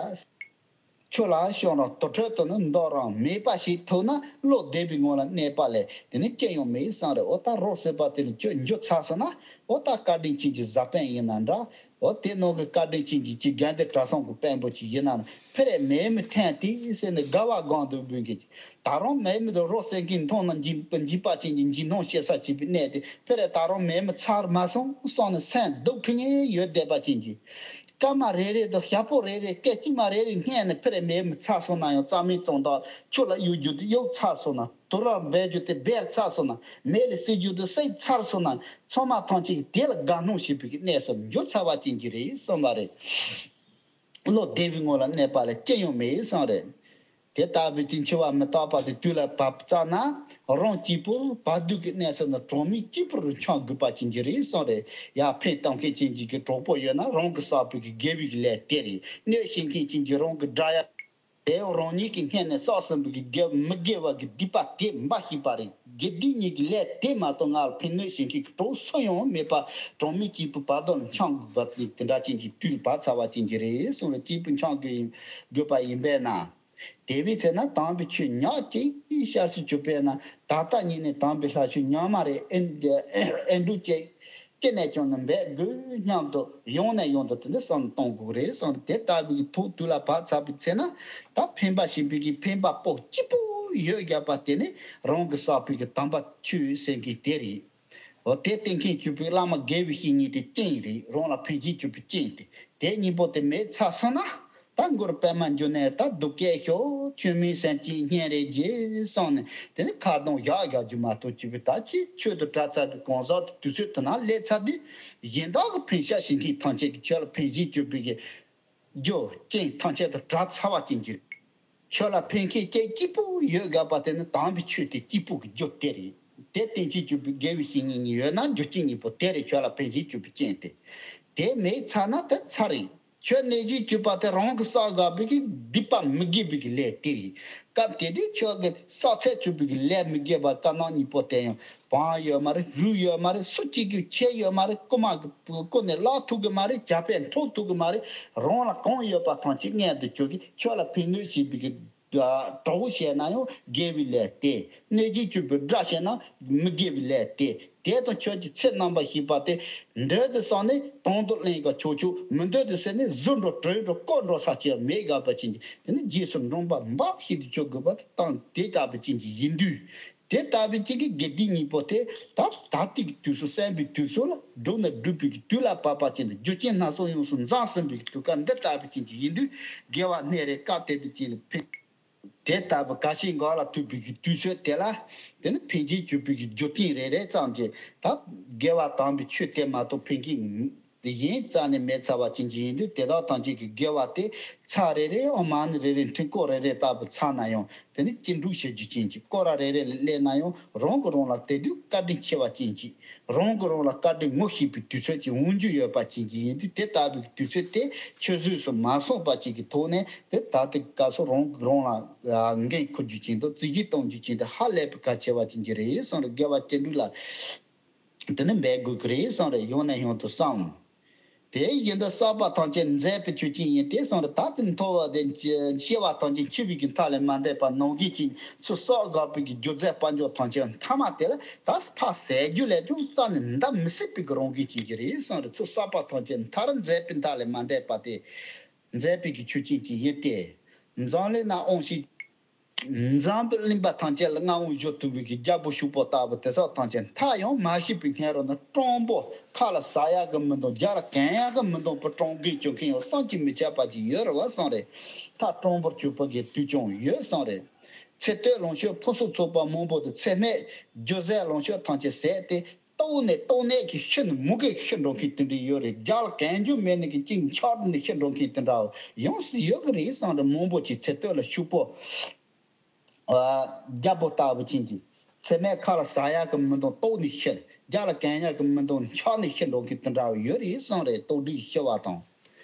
ཆུ་ལ་ཤོར་རང་དུར་ཁྲོད་དུ་ནི་འདོར་རང་མེད་པ་ཞིག་ཐུག་ན་བློ་བདེ་བའི་ངང་ལ་གནས་པ་ལས་དེ་ནི་ཅི་ཡང་མེད་བསམ་རེད། ཨོ་ད་རོ་ཟེར་བ་དེ་ནི་ཁྱོད་འགྱོ་ཚར་སོང་ན་ཨོ་ད་བཀའ་དྲིན་ཅན་གྱི་བཟའ་སྤེན་ཡིན་ན་འདྲ། ཨོ་དེ་ནང་གི་བཀའ་དྲིན་ཅན་གྱི་ཅི་དགའ་ལྡན་གྲྭ་ཚང་གི་དཔོན་པོ་ཅིག་ཡིན་ན་ཕེ་རེ་མེད་མི་ཐན་ཏི་ཟེར་ནས་དགའ་བ་སྒང་དུ་འབུལ་གྱི། ད་རུང་མེད་མི་དུ་རོ་སེང་གེ་མཐོང་ན་འཇིགས་འཇིགས་པ་ཅན་གྱི་འཇིགས་སྣང་སྐྱེ་ས་བྱེད་པའི་གནས་དེ་ཕེ་རེ་ད་རུང་མེད་མི་ཚར་མ་སོང་སོང་ནས་སེམས་སྡུག་ཁུ་ངེས་ཡོད་བསྡད་པ་ཅན་གྱི། སྐར་མ་རེ་རེ་དང་ཞག་པོ་རེ་རེ་སྐད་ཅིག་མ་རེ་རེ་སྔས་ནས་ཕེ་རེ་མེད་མི་ཚར་སོང་ན་ཡང་རྩ་མེད་བཙོང་དང་ཆུ་ལ་གཡུག་རྒྱུ་དེ་གཡུག་ཚར་སོང་ན་དུར་ར་འབེལ་རྒྱུ་དེ་འབེལ་ཚར་སོང་ན་མེ་ལ་བསྲེག་རྒྱུ་དེ་བསྲེག་ཚར་སོང་ན་ཚང་མ་ཐམས་ཅད་དེ་ལ་དགའ་སྣང་བྱེད་པའི་གནས་སུ་འགྱུར་ཚར་བ་ཅན་གྱི་རེད་གསུངས་པ་རེད། བློ་བདེ་བའི་ངང་ལ་གནས་པ་ལ་ཅི་ཡང་མེད་བསམ་རེད། དེ་ལྟ་བུའི་དུས་འཆི་བ་མི་རྟག་པ་དེ་དུས་ལ་བབ་ཙམ་ན་རང་གཅིག་པུ་བར་དོ་གི་གནས་ས་ན་གྲོགས་མེད་གཅིག་པུར་འཆམ་དགོས་པ་ཅན་གྱི་རེད་བསམ་རེད། ཡར་ཕན་གཏོང་མཁན་ཅན་གྱི་གྲོགས་པོ་ཡོད་ན་རང་གི་བསགས་པའི་དགེ་བའི་ལས་དེ་རེད། གནོད་བྱེད་མཁན་ཅན་གྱི་རང་གི་དགྲ་ཡ། དེ་ཡང་རང་ཉིད་ཀྱི་སྔས་ནས་བསགས་ཟིན་པའི་དགེ་མི་དགེ་བ་གི་སྡིག་པ་དེ་འབའ་ཞིག་པ་རེད། དགེ་སྡིག་གཉིས་ཀྱི་ལས་དེ་མ་གཏོགས་ང་ལ་ཕན་གནོད་བྱེད་མཁན་གྱི་གྲོགས་སུ་ཡང་མེད་པ་གྲོགས་མེད་གཅིག་པུ་བར་དོ་ལ་འཆམ་དགོས་པ་དེ་འདྲ་ཅན་གྱི་དུས་ལ་བབ་ཚར་བ་ཅན་གྱི་རེད་གསུངས་རེད། གཅིག་པུ་འཆམ་དགོས་ཡིན་དགོས་པ་ཡིན་པས་ན། དེ་བས་ཚེ་ན་དམ་པའི་ཆོས་ཉག་གཅིག་ཤར་སུ་གྱུར་པས་ན་ད་ལྟ་ཉིད་ནས་དམ་པའི་ལྷ་ཆོས་ཉག་མ་རེད། ཨེ་འདྲུ་ཅེ། ཅི་ནས་ཀྱང་ནི་འབད་དགོས་སྙམ་དུ་ཡང་ནས་ཡང་དུ་དེ་འདྲ་བསམ་གཏོང་དགོས་རེད་གསུངས། དེ་ལྟ་བུའི་ཐོག་དུས་ལ་བབ་ཚར་བའི་ཚེ་ན་ད་ཕན་པ་བྱེད་པའི་གི་ཕན་པ་པོ་གཅིག་པུ་ཡོད་བསྡད་པ་དེ་ནི་རང་གི་བསགས་པའི་གི་དམ་པ་ཆོས་ཟེར་མཁན་དེ་རེད། འོ་དེ་བསྟེན་མཁན་གྱུར་པའི་བླ་མ་དགེ་བའི་བཤེས་གཉེན་དེ་རྐྱེན་རེད། རང་ལ་ཕན་བྱེད་གྱུར་པའི་རྐྱེན་དེ་དེ་གཉིས་པོ་དེ་མེད་ཚར་སོང་ན། ད་མགོར་པད་མ་འཇོ་ནས་ད་སྡུག་སྐད་ཤོར་ཆོས་མིན་སེམས་ཅན་སྙན་རེ་རྗེ་གསུངས་ནས་དེ་ནི་ཁ་གདོང་བཞག་བཞག་རྒྱུ་མ་གཏོགས་ཅི་བས་ད་ཅི་ཆོས་དུ་གྲགས་ཚར་བའི་གང་ཟག་དེ་དུས་ཚོད་དུ་ན་སླེབས་ཚར་དུས་གཞན་དག་གི་ཕན་ཤ་ཞིང་ཁའི་ཐང་ཆད་ཀྱི་ཆོས་ལ་ཕན་བཞེས་གྱུར་པའི་གི་རྒྱུ་རྐྱེན་ཐང་ཆད་དུ་གྲགས་ཚར་བ་ཅན་གྱི་ཆོས་ལ་ཕན་མཁན་སྐྱེས་གཅིག་པུ་ཡོད་དགོས་པ་དེ་ནི་དམ་པའི་ཆོས་དེ་གཅིག་པུ་གི་རྒྱུ་དེ་རེད། དེ་བསྟེན་བྱེད་གྱུར་པའི་དགེ་བའི་བཤེས་གཉེན་གཉིས་ཡོད་ན་རྒྱུ་རྐྱེན་གཉིས་པོ་དེ་རེད། ཆོས་ལ་ཕན་བཞེས་གྱུར་པའི་རྐྱེན་དེ་དེ་མེད་ཚར་ན་དེ་ཚར་རེད། ཆོས་གནོད་བྱེད་གྱུར་པ་དེ་རང་གི་བསགས་དགོས་པའི་གི་སྡིག་པ་མི་དགེ་བའི་གི་ལས་དེ་རེད། སྐབས་དེ་དུས་ཆོས་ཀྱི་བསགས་ཚད་གྱུར་པའི་གི་ལས་མི་དགེ་བ་དཀར་ནག་གཉིས་པོ་དེ་ཡང་བང་ཡོད་མ་རེད། རུས་ཡོད་མ་རེད། སུ་གཅིག་གིས་ཆད་ཡོད་མ་རེད། རྐུ་མ་གི་རྐུ་ནས་བརླག་ཐུབ་གི་མ་རེད། ཇག་པས་འཕྲོག་ཐུབ་གི་མ་རེད། རང་ལ་གང་ཡོད་པ་ཐམས་ཅད་མངལ་དུ་གྱུར་གི་ཆོས་ལ་ཕན་གནོད་བྱེད་པའི་གི་གྲོགས་བྱས་ན་ཡང་དགེ་བའི་ལས་དེ། གནོད་བྱེད་གྱུར་པའི་དགྲ་བྱས་ན་མི་དགེ་བའི་ལས་དེ། དེ་དང་ཆོས་ཀྱི་ཚེ་རྣམ་པར་ཤེས་པ་དེ་འདྲ་དུ་བསམ་ནས་དང་དུ་ལེན་ག་ཆོག་ཆོག་མི་འདོད་དུ་ཟེར་ནས་ཟུར་འགྲོ་གྲོས་འགྲོ་བསྐོར་འགྲོ་ས་ཆེ་མེད་དགའ་བ་ཅན་གྱི་དེ་ནི་རྗེས་སུ་འབྲང་པ་འབབ་ཤིག་ཏུ་ཆོག་དགོས་པ་དེ་དང་དེ་ལྟ་བུ་ཅན་གྱི་ཡིན་དུས། དེ་ལྟ་བུ་ཅན་གྱི་དགེ་སྡིག་གཉིས་པོ་དེ་ད་ད་ལྟའི་གི་དུས་སུ་བསམ་པའི་དུས་སུ་ལ་བསྒྲུབ་ན་སྒྲུབ་པའི་གི་དུས་ལ་བབ་པ་ཅན་དུ་རྒྱུ་རྐྱེན་སྣ་ཚོགས་ཡོངས་སུ་འཛོམས་ཟིན་པའི་གི་དུས་སྐབས་འདི་ལྟ་བུ་ཅན་གྱི་ཡིན་དུས་དགེ་བ་སྣེ་རེ་བཀའ་དེ་དུ་ཅན་དུ་ཕེབས། དེ་ལྟ་བུ་ཁ་ཞེ་འགའ་ལ་ཐུག་པའི་གི་དུས་ཚོད་དེ་ལ་དེ་ནི་ཕན་ཆད་གྱུར་པའི་གི་རྒྱུ་རྐྱེན་རེ་རེ་ཙམ་གྱིས་ད་དགེ་བ་དམ་པའི་ཆོས་དེ་མ་གཏོགས་ཕན་ཁེ་གཞན་རྩ་ནས་མེད་ཚར་བ་ཅན་གྱི་ཡིན་དུས་དེ་དག་ཐམས་ཅད་ཀྱི་དགེ་བ་དེ་ཚར་རེ་རེ་ཨོ་མ་ཎི་རེ་རེ་འཕྲིན་སྐོར་རེ་རེ་ལྟ་བུ་ཚར་ན་ཡང་དེ་ནི་ཅི་འགྲུབ་བྱེད་རྒྱུ་ཅན་གྱི་སྐོར་ར་རེ་རེ་ལ་སླེབས་ན་ཡང་རང་གིས་རང་ལ་དེ་དུས་བཀའ་དྲིན་ཆེ་བ་ཅན་གྱི། རང་གིས་རང་ལ་བཀའ་དྲིན་ངོ་ཤེས་པའི་དུས་ཚོད་ཀྱི་འོང་རྒྱུ་ཡོད་པ་ཅན་གྱི་ཡིན་དུས་དེ་ལྟ་བུའི་དུས་ཚོད་དེ་ཆུད་ཟོས་སུ་མ་སོང་བ་ཅིག་གི་ཐོག་ནས་དེ་ད་ལྟའི་སྐབས་སུ་རང་གིས་རང་ལ་འགན་འཁུར་རྒྱུ་ཅན་དང་རྩིས་གཞི་གཏོང་རྒྱུ་ཅན་དེ་ཧ་ལས་པའི་གལ་ཆེ་བ་ཅན་གྱི་རེད་གསུངས་རེད། དགེ་བ་སྐྱེ་འགྲོ་ལ་དེ་ནི་འབད་དགོས་ཀྱི་རེད་གསུངས་རེད། ཡང་ནས་ཡང་དུ་བསམ། དེ་བཞིན་དུ་བསགས་པ་ཐམས་ཅད་འཛད་པའི་ཆོས་ཅན་ཡིན་ཏེ་གསུངས་རེད། ད་དེ་མཐོ་བ་དེ་སྐྱེ་བ་ཐམས་ཅད་འཆི་བའི་གི་མཐའ་ལས་མ་འདས་པ་ནང་བཞིན་གྱི་ཚུར་བསགས་དགོས་པའི་གི་རྒྱུ་རྫས་དཔལ་འབྱོར་ཐམས་ཅད་མཐའ་མ་དེ་ལ་ད་ཕར་ཟད་རྒྱུ་ལས་ཀྱང་རྩ་ནས་འདའ་མི་སྲིད་པའི་གི་རང་བཞིན་ཅན་གྱི་རེད་གསུངས་རེད། ཚུར་བསགས་པ་ཐམས་ཅད་མཐར་འཛད་པའི་མཐའ་ལས་མ་འདས་པ་དེ་འཛད་པའི་གི་ཆོས་ཅན་གྱི་ཡིན་ཏེ། འཛམ་གླིང་ན་དབང་ཕྱུག་འཛམ་བུ་གླིང་པ་ཐམས་ཅད་ལ་མངའ་དབང་ཞུ་ཐུབ་པའི་གི་རྒྱལ་པོ་ཕྱུག་པོ་ལྟ་བུ་དེ་སོགས་ཐམས་ཅད་མཐའ་ཡང་མ་ཤི་བའི་སྔ་རོལ་ན་སྤྲང་པོ་ཁ་ལ་ཟ་ཡག་གི་མི་འདུག་རྒྱ་ལ་གན་ཡག་གི་མི་འདུག་པ་སྤྲང་པོའི་སྤྱོད་མཁན་ཡང་བསམ་གྱིས་མི་ཁྱབ་པ་ཅིག་ཡོད་རེད་བ་གསུངས་རེད། མཐའ་སྤྲང་པོར་གྱུར་པ་གི་དུས་ཀྱང་ཡོད་གསུངས་རེད། ཚེ་སྟོད་ལོངས་སྤྱོད་ཕུན་སུམ་ཚོགས་པ་མང་པོ་དང་ཚེ་སྨད་རྒྱུ་ཟད་ལོངས་སྤྱོད་ཐམས་ཅད་ཟད་དེ། ལྟོགས་ནས་ལྟོགས་ནས་ཀྱི་ཤི་ནས་མུ་གེ་ཤི་འགྲོ་མཁན་དེ་འདྲ་ཡོད་རེད། རྒྱ་ལ་གན་རྒྱུ་མེད་ནས་ཀྱི་གཅིག་འཆག་ནས་ཤི་འགྲོ་མཁན་དེ་འདྲ་ཡོངས་སུ་ཡོད་གི་རེད་བསམ་རེད། མང་པོ་ཅིག་ཚེ་སྟོད་ལ་ཕྱུག་པོ། ཨ། རྒྱལ་པོ་ལྟ་བུ་ཅན་གྱི་ཚེ་སྨད་ཁ་ལ་ཟ་ཡག་གི་མི་འདུག་ལྟོགས་ནས་ཤི། རྒྱ་ལ་གན་ཡག་གི་མི་འདུག་འཆག་ནས་ཤི་འགྲོ་མཁན་དེ་འདྲ་ཡོད་རེད་བསམ་རེད། ལྟོགས་གྲིས་ཤི་བ་དང་།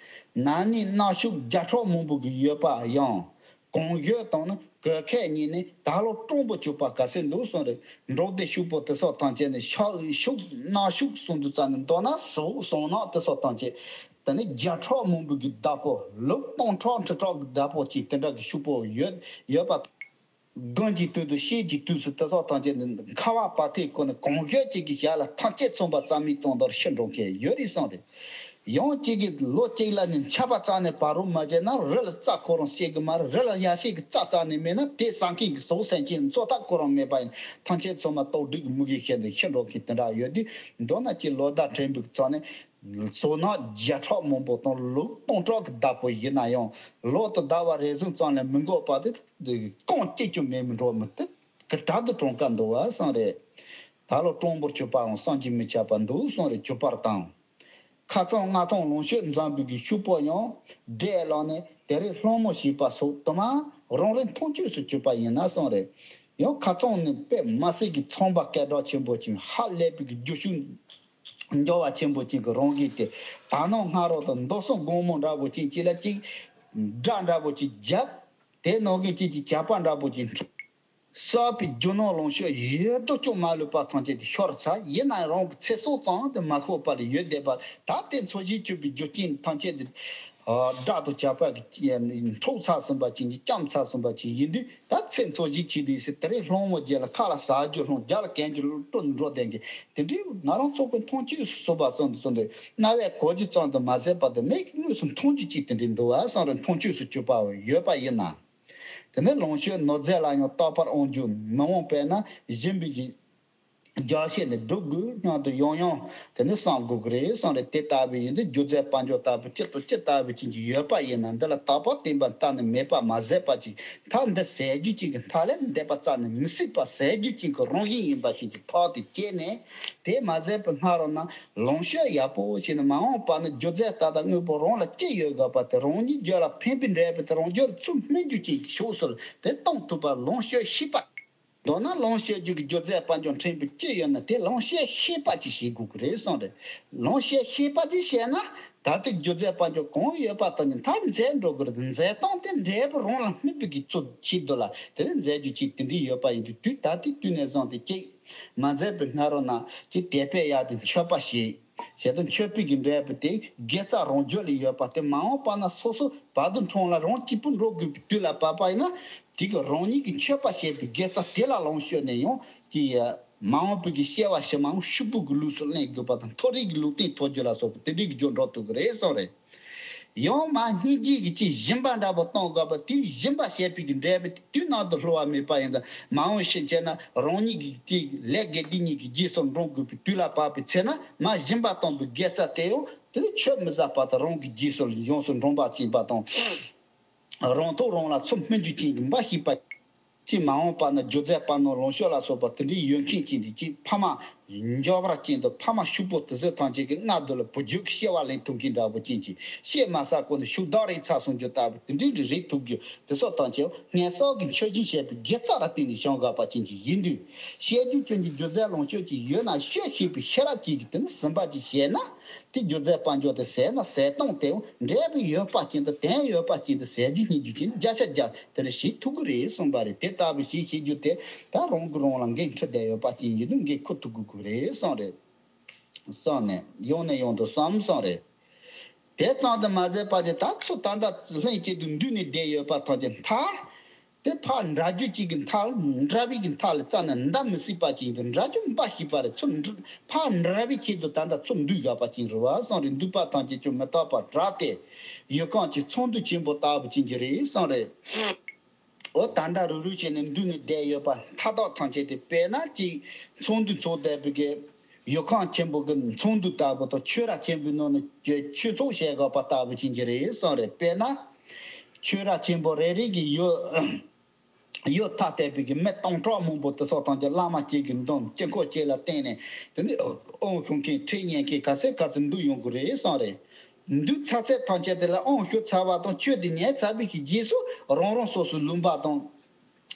ན་ནིང་གནའ་ཤུགས་བརྒྱ་ཕྲག་མང་པོ་གི་ཡོད་པ་ཡང་གང་ཡོད་དང་ནི་གོས་ཁས་ཉིན་ནས་ད་ལོ་སྤྲང་པོ་གྱུར་པ་ག་ཚོད་འདུག་གསུངས་རེད། འབྲོག་སྡེ་ཕྱུག་པོ་དེ་སོགས་ཐམས་ཅད་ནི་ཤ་ཤུགས་གནའ་ཤུགས་གསུང་དུས་ཙམ་ནས་མདོར་ན་ཟོག་ཟོང་ནག་དེ་སོགས་ཐམས་ཅད་དེ་ནི་བརྒྱ་ཕྲག་མང་པོ་གི་བདག་པོ་ལུག་སྟོང་ཕྲག་ཁྲི་ཕྲག་གི་བདག་པོ་ཅིག་དེ་འདྲ་གི་ཕྱུག་པོ་ཡོད་ཡོད་པ། དགུན་གྱི་དུས་དང་ཤིང་གི་དུས་སུ་དེ་སོགས་ཐམས་ཅད་ནི་ཁ་བ་བབས་ཐེངས་ཀུན་ནས་གང་ཤོད་ཅིག་གི་ཞལ་ལ་ཐམས་ཅད་མཚོན་པ་རྩ་མེད་གཏོང་མདོར་ཤི་འགྲོ་མཁན་ཡོད་རེད་གསུངས་རེད། ཡང་གཅིག་གིས་ལོ་གཅིག་ལ་ནི་ཆད་པ་རྩ་ནས་བབས་རོགས་མ་བྱས་ན་རི་ལ་རྩྭ་ཁོ་རང་སྐྱེ་གི་མ་རེད། རི་ལ་ཡ་ཤེས་ཀྱི་རྩྭ་རྩ་ནས་མེད་ན་དེ་ཟ་མཁན་གྱི་ཟོག་སེམས་ཅན་འཚོ་ཐབས་ཁོ་རང་མེད་པ་ཡིན། ཐམས་ཅད་མཚོན་མ་ལྟོགས་གྲིས་མུ་གེ་ཤི་ནས་ཤི་འགྲོ་མཁན་དེ་འདྲ་ཡོད་དུས། མདོར་ན་ཅིག་ལོ་ཟླ་ཕྲན་བུ་གི་རྩ་ནས་ཟོག་ནག་བརྒྱ་ཕྲག་མང་པོ་དང་ལུག་སྟོང་ཕྲག་གི་བདག་པོ་ཡིན་ན་ཡང་ལོ་དང་ཟླ་བ་རེ་ཟུང་ཙམ་ལས་མི་འགོར་བ་དེ་རྐང་གཅིག་ཀྱང་མེད་མི་འགྲོ་མི་དེ་གི་དྲག་ཏུ་གྲོང་ཁ་འདུག་བ་གསུངས་རེད། ད་ལོ་སྤྲང་པོར་གྱུར་པའང་བསམ་གྱིས་མི་ཁྱབ་པ་འདུག་གསུངས་རེད། གྱུར་པར་དང་། ཁ་ཚང་སྔ་ཐོག་ལོངས་སྤྱོད་འཛོམས་པའི་གི་ཕྱུག་པོ་ཡང་འདྲེས་ལངས་ནས་དེ་རིང་སློང་མོ་བྱས་པ་སོགས་དུ་མ་རང་རེ་མཐོང་ཆོས་སུ་གྱུར་པ་ཡིན་ན་གསུངས་རེད། ཡང་ཁ་ཚང་ནི་དཔེ་མ་སྲིད་ཀྱི་ཚོང་པ་སྐད་གྲགས་ཆེན་པོ་ཅིག་ཧ་ལས་པའི་གི་རྒྱུ་ཤུགས་འབྱོར་བ་ཆེན་པོ་ཅིག་གི་རང་བཞིན་དེ་ད་ནངས་སྔ་རོལ་དུ་མདོ་གསུམ་དགོང་མོ་འདྲ་པོ་ཅིག་ཅིག་ལ་ཅིག་སྒྲ་འདྲ་པོ་ཅིག་བརྒྱབ། དེ་ནང་གི་ཅིག་ཅིག་བྱ་པ་འདྲ་པོ་ཅིག་འཁྲུག་བསགས་པའི་རྒྱུ་ནོར་ལོངས་སྤྱོད་ཡོད་དོ་ཅོག་མ་ལུས་པ་ཐམས་ཅད་དེ་ཤོར་ཚར། ཡིན་ན་རང་གི་ཚེ་སྲོག་ཙམ་དུ་མ་ཤོར་པ་ལས་ཡོད་བསྡད་པ་ད་ལྟའི་འཚོ་བཞིན་སྤྱོད་པའི་རྒྱུ་རྐྱེན་ཐམས་ཅད་དེ་སྒྲ་དང་བྱ་པ་གི་འཁྲུག་ཚར་ཟིན་པ་ཅིག་གིས་བསྐམས་ཚར་ཟིན་པ་ཅིག་ཡིན་དུས། ད་ཚེ་འཚོ་བཞིན་བྱས་དུས་སུ་དེ་རིང་སློང་མོ་བརྒྱབ་ལ་ཁ་ལ་ཟ་རྒྱུ་སློང་། རྒྱ་ལ་གན་རྒྱུ་སྤྲོད་འགྲོ་བསྡད་མཁན་དེ་འདྲའི་ང་རང་ཚོ་གི་མཐོང་ཆོས་སུ་བབས་སོང་དུས་སོང་དུས་རྣ་བས་གོ་རྒྱུ་ཙམ་དུ་མ་ཟད་པ་དང་མིག་གིས་དངོས་སུ་མཐོང་རྒྱུ་ཅིག་དེ་འདྲའི་འདུག་བ་བསམ་རུང་མཐོང་ཆོས་སུ་གྱུར་པ་ཡོད་པ་ཡིན་ན། དེ་ནས་ལོངས་སྤྱོད་ནོར་རྫས་ལ་ཡང་རྟག་པར་དབང་རྒྱུ་མི་འོང་བས་ན་སྦྱིན་པའི་རྒྱགས་ཤད་ནི་སྒྲུབ་དགོས་སྙམ་དུ་ཡང་ཡང་དེ་ནི་བསམ་དགོས་ཀྱི་རེད་བསམ་རེད། དེ་ལྟ་བུ་ཡིན་དུས་རྒྱུ་རྫས་དཔལ་འབྱོར་ལྟ་བུ་ཅི་དང་ཅི་ལྟ་བུ་ཅན་གྱི་ཡོད་པ་ཡིན་ན་འདི་ལ་རྟག་པར་བརྟེན་པ་གཏན་ནས་མེད་པ་མ་ཟད་པ་ཅིག་མཐའ་འདི་ཟད་རྒྱུ་ཅན་གྱི་མཐའ་ལས་འདས་པ་རྩ་ནས་མི་སྲིད་པ་ཟད་རྒྱུ་ཅན་གྱི་རང་བཞིན་ཡིན་པ་ཅན་གྱི་ཐག་དེ་བཅད་ནས། དེ་མ་ཟད་པའི་སྔ་རོལ་ན་ལོངས་སྤྱོད་ཡག་པོ་བྱས་ནས་མ་འོངས་པ་ན་རྒྱུ་རྫས་ལྟ་དང་དངོས་པོ་རང་ལ་ཅི་ཡོད་དགོས་པ་དེ་རང་ཉིད་རྒྱུད་ལ་ཕན་པའི་འབྲས་བུ་དེ་རང་རྒྱུད་ལ་ཚུར་སྨིན་རྒྱུ་ཅན་གྱི་ཕྱོགས་སུ་དེ་གཏོང་ཐུབ་པ་ལོངས་སྤྱོད་ཤེས་པ། མདོར་ན་ལོངས་སྤྱོད་རྒྱུ་གི་རྒྱུ་རྫས་དཔལ་འབྱོར་ཕྲན་བུ་ཅི་ཡོད་ན་དེ་ལོངས་སྤྱོད་ཤེས་པ་ཅིག་བྱེད་དགོས་ཀྱི་རེད་གསུངས་རེད། ལོངས་སྤྱོད་ཤེས་པ་ཅིག་བྱས་ན་ད་ལྟའི་རྒྱུ་རྫས་དཔལ་འབྱོར་གང་ཡོད་པ་དག་ནི་མཐར་འཛད་འགྲོ་གི་རེད། འཛད་སྟངས་དེ་འབྲས་བུ་རང་ལ་སྨིན་པའི་གི་ཚུལ་ཆེད་དུ་ལ་དེ་ནི་འཛད་རྒྱུ་ཅིག་དེ་འདྲའི་ཡོད་པ་ཡིན་དུས་དུས་ད་ལྟའི་དུས་ནས་བཟུང་སྟེ་གཅིག་མ་འཛད་པའི་སྔ་རོལ་ན་ཅིག་དད་པས་ཡར་དེ་མཆོད་པ་བྱེད། ཞེ་དྲག་མཆོད་པའི་གི་འབྲས་བུ་དེ་དགེ་རྩ་རང་རྒྱུད་ལ་ཡོད་པ་དེ་མ་འོངས་པ་ན་སོ་སོ་བར་དུ་འཁྲུངས་ལ་རང་གཅིག་པུ་འགྲོ་དགོས་པའི་དུས་ལ་བབས་པ་ཡིན་ན་དེ་གི་རང་ཉིད་ཀྱི་མཆོད་པ་བྱས་པའི་དགེ་རྩ་དེ་ལ་ལོངས་སྤྱོད་ནས་ཡང་གི་མ་འོངས་པའི་གི་སྐྱེ་བ་ཕྱི་མའང་ཕྱུག་པོ་གི་ལུགས་སུ་ལེན་དགོས་པ་དང་མཐོ་རིས་ཀྱི་ལུས་རྟེན་ཐོབ་རྒྱུ་ལ་སོགས་པ་དེ་འདྲའི་གི་རྒྱུར་འགྲོ་ཐུབ་ཀྱི་རེད་གསུངས་རེད། ཡང་མ་སྙིང་རྗེ་གི་ཅིག་སྦྱིན་པ་འདྲ་པོ་གཏོང་དགོས་པ་དེ་སྦྱིན་པ་བྱས་པའི་གི་འབྲས་བུ་དེ་དུས་ནང་དུ་བསླུ་བ་མེད་པ་ཡིན་ཙང་མ་འོངས་ཕྱི་བྱས་ན་རང་ཉིད་ཀྱི་ཅིག་ལས་དགེ་སྡིག་གཉིས་ཀྱི་རྗེས་སུ་འབྲང་དགོས་པའི་དུས་ལ་བབས་པའི་ཚེ་ན་མ་སྦྱིན་པ་གཏོང་པའི་དགེ་རྩ་དེ་ཡང་དེ་ནི་ཆོས་མི་ཟད་པ་དང་རང་གི་རྗེས་སུ་ཡོངས་སུ་འབྲང་པ་བྱེད་པ་དང་། རང་ཐོག་རང་ལ་ཚུར་སྨིན་རྒྱུ་ཅན་གྱི་འབའ་ཞིག་པ། ཅིག་མ་འོངས་པ་ན་རྒྱུ་རྫས་སྤར་ནོར་ལོངས་སྤྱོད་ལ་སོགས་པ་དེ་འདྲའི་ཡོད་མཁན་ཅིག་འདི་ཅིག་ཕ་མ་འབྱོར་པ་ཅན་དང་ཕ་མ་ཕྱུག་པོ་དེ་ཚོ་ཐམས་ཅད་ཀྱི་མངལ་དུ་ལ་བུ་རྒྱུད་ཀྱི་སྐྱེ་བ་ལེན་ཐུབ་མཁན་འདྲ་པོ་ཅན་གྱི་ཤེས་མ་ས་ཀོ་ནས་ཤུགས་ལྡོག་རེག་ཚར་སོང་རྒྱུ་ལྟ་བུ་དེ་འདྲའི་རིགས་རེག་ཐུབ་རྒྱུ་དེ་སོགས་ཐམས་ཅད་ངན་སོང་གི་མཆོད་སྦྱིན་བྱས་པའི་དགེ་རྩ་ལ་བརྟེན་ནས་བྱུང་དགོས་པ་ཅན་གྱི་ཡིན་དུས་བཤད་རྒྱུ་ཅན་གྱི་རྒྱུ་རྫས་ལོངས་སྤྱོད་ཅིག་ཡོད་ན་ཤོད་ཤེས་པའི་ཤེས་རབ་ཅིག་གིས་དེ་ནི་ཟིན་པ་ཅིག་བྱས་ན། དེ་རྒྱུ་རྫས་དཔལ་འབྱོར་དེ་ཟད་ན་ཟད་སྟངས་དེ་འབྲས་བུ་ཡོད་པ་ཅན་དུ་དོན་ཡོད་པ་ཅན་དུ་ཟད་རྒྱུ་སྙིང་རྒྱུ་ཅན་བརྒྱ་ཆ་བརྒྱ་དེ་འདྲ་བྱེད་ཐུབ་ཀྱི་རེད་གསུངས་པ་རེད། དེ་ལྟ་བུ་ཞིག་བྱེད་རྒྱུ་དེ་ད་རང་གིས་རང་ལ་འགན་འཁྲི་བསྡད་ཡོད་པ་ཅན་ཡིན་དུས་འགན་འཁུར་ཐུབ་དགོས་ཀྱི་རེད་གསུངས་རེད། གསུངས་ནས་ཡང་ནས་ཡང་དུ་བསམ་གསུངས་རེད། དེ་ཙམ་དུ་མ་ཟད་པ་དེ་ད་ཚུར་ད་ལྟ་ལྷན་སྐྱེས་དུ་འདུས་ནས་བསྡད་ཡོད་པ་ཐམས་ཅད་མཐའ། དེ་ཕར་འདྲ་རྒྱུ་གཅིག་གི་མཐའ་འདྲ་བའི་གི་མཐའ་ལ་རྩ་ནས་འདའ་མི་སྲིད་པ་ཅིག་ཡིན་དུ་འདྲ་རྒྱུ་འབའ་ཞིག་པ་རེད། ཚུར་འདྲ་ཕར་འདྲ་བའི་ཆེད་དུ་ད་ལྟ་ཚུར་འདུས་དགོས་པ་ཅིག་རེད་བ་གསུངས་རེད། འདུས་པ་ཐམས་ཅད་ཀྱང་མི་རྟག་པར་བསྒྲགས་ཏེ་ཡུལ་ཁམས་ཀྱི་ཚོགས་འདུ་ཆེན་པོ་ལྟ་བུ་ཅིག་གི་རེད་གསུངས་རེད། འོ་ད་ལྟ་རུ་རུ་བྱས་ནས་འདུས་ནས་བསྡད་ཡོད་པ་མཐའ་དག་ཐམས་ཅད་དེ་དཔེར་ན་ཅིག་ཚོགས་འདུ་ཚོགས་བསྡད་པའི་གི་ཡུལ་ཁམས་ཆེན་པོ་གི་ཚོགས་འདུ་ལྟ་བུ་དང་ཆོས་ར་ཆེན་པོའི་ནང་ནས་ཆོས་ཚོགས་བྱེད་དགོས་པ་ལྟ་བུ་ཅིག་གི་རེད་གསུངས་རེད། དཔེར་ན་ཆོས་ར་ཆེན་པོ་རེ་རེ་གི་ཡུལ་ཡུལ་ཐ་དད་པའི་གི་མི་སྟོང་ཕྲག་མང་པོ་དེ་ཚོ་དང་གི་བླ་མ་གཅིག་གི་འདོམས་དཀྱིལ་འཁོར་གཅིག་ལ་བརྟེན་ནས་དེ་ནས་དབང་ཞུ་མཁན་ཁྲིད་ཉན་མཁན་ག་ཚད་ག་ཚད་འདུས་ཡོང་གི་རེད་གསུངས་རེད། འདུས་ཚར་ཚད་ཐམས་ཅད་དེ་ལ་དབང་ཞུ་ཚར་བ་དང་ཆོས་དེ་ཉན་ཚར་བའི་གི་རྗེས་སུ་རང་རང་སོ་སོའི་ལུང་པ་དང་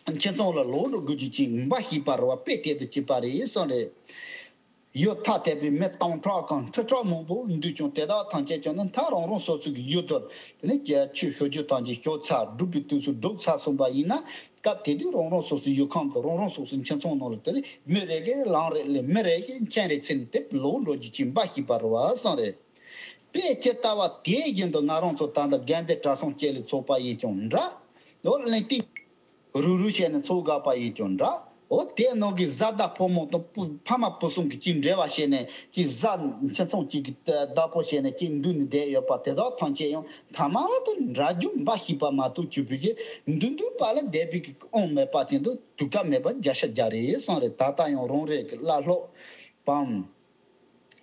ཁྱིམ་ཚང་ལ་ལོག་འགྲོ་དགོས་རྒྱུ་ཅིག་འབའ་ཞིག་པ་རེད་བ། དཔེ་དེ་དང་གཅིག་པ་རེད་གསུངས་རེད། ཡུལ་ཐ་དད་པའི་མི་སྟོང་ཕྲག་གམ་ཁྲི་ཕྲག་མང་པོ་འདུས་ཀྱང་དེ་དག་ཐམས་ཅད་ཀྱང་ནི་མཐར་རང་རང་སོ་སོ་གི་ཡུལ་དུ་དེ་ནས་ཆོས་ཞུ་རྒྱུ་ཐམས་ཅད་ཞུ་ཚར་སྒྲུབ་པའི་དུས་སུ་སྒྲུབ་ཚར་སོང་པ་ཡིན་ན། སྐབས་དེ་དུས་རང་རང་སོ་སོའི་ཡུལ་ཁམས་དང་རང་རང་སོ་སོའི་ཁྱིམ་ཚང་ནང་ལ་དེ་ནས་མི་རེ་གིས་ལམ་རེ་ལས་མི་རེ་གིས་མཆན་རེ་ཚིག་ནས་དེ་ལོག་འགྲོ་རྒྱུ་ཅིག་འབའ་ཞིག་པ་རེད་བ་གསུངས་རེད། དཔེ་ཇི་ལྟ་བ་དེ་བཞིན་དུ་ང་རང་ཚོ་ད་ལྟ་དགའ་ལྡན་གྲྭ་ཚང་བཅས་ལ་ཚོགས་པ་ཡིན་ཀྱང་འདྲ། ལོ་གླེང་སྟེགས་རུ་རུ་བྱས་ནས་ཚོགས་དགོས་པ་ཡིན་ཀྱང་འདྲ། འོ་དེ་ནང་གི་བཟའ་ཟླ་ཕོ་མོ་དང་བུ་ཕ་མ་བུ་གསུམ་གྱིས་གཅིག་འབྲེལ་བ་བྱས་ནས་གཅིག་བཟའ་ཁྱིམ་ཚང་གཅིག་གི་བདག་པོ་བྱས་ནས་གཅིག་འདུས་ནས་བསྡད་ཡོད་པ་དེ་དག་ཐམས་ཅད་ཡང་ཐ་མ་དུ་འདྲ་རྒྱུ་འབའ་ཞིག་པ་མ་གཏོགས་གཅིག་པུ་ཞིག་འདུས་འདུས་པ་ལ་བསྡད་པའི་གི་དབང་མེད་པ་ཅན་དུ་དུས་སྐབས་མེད་པ་བརྒྱ་ཆ་བརྒྱ་རེད་གསུངས་རེད། ད་ལྟ་ཡང་རང་རེ་གི་བླ་སློབ་བམ།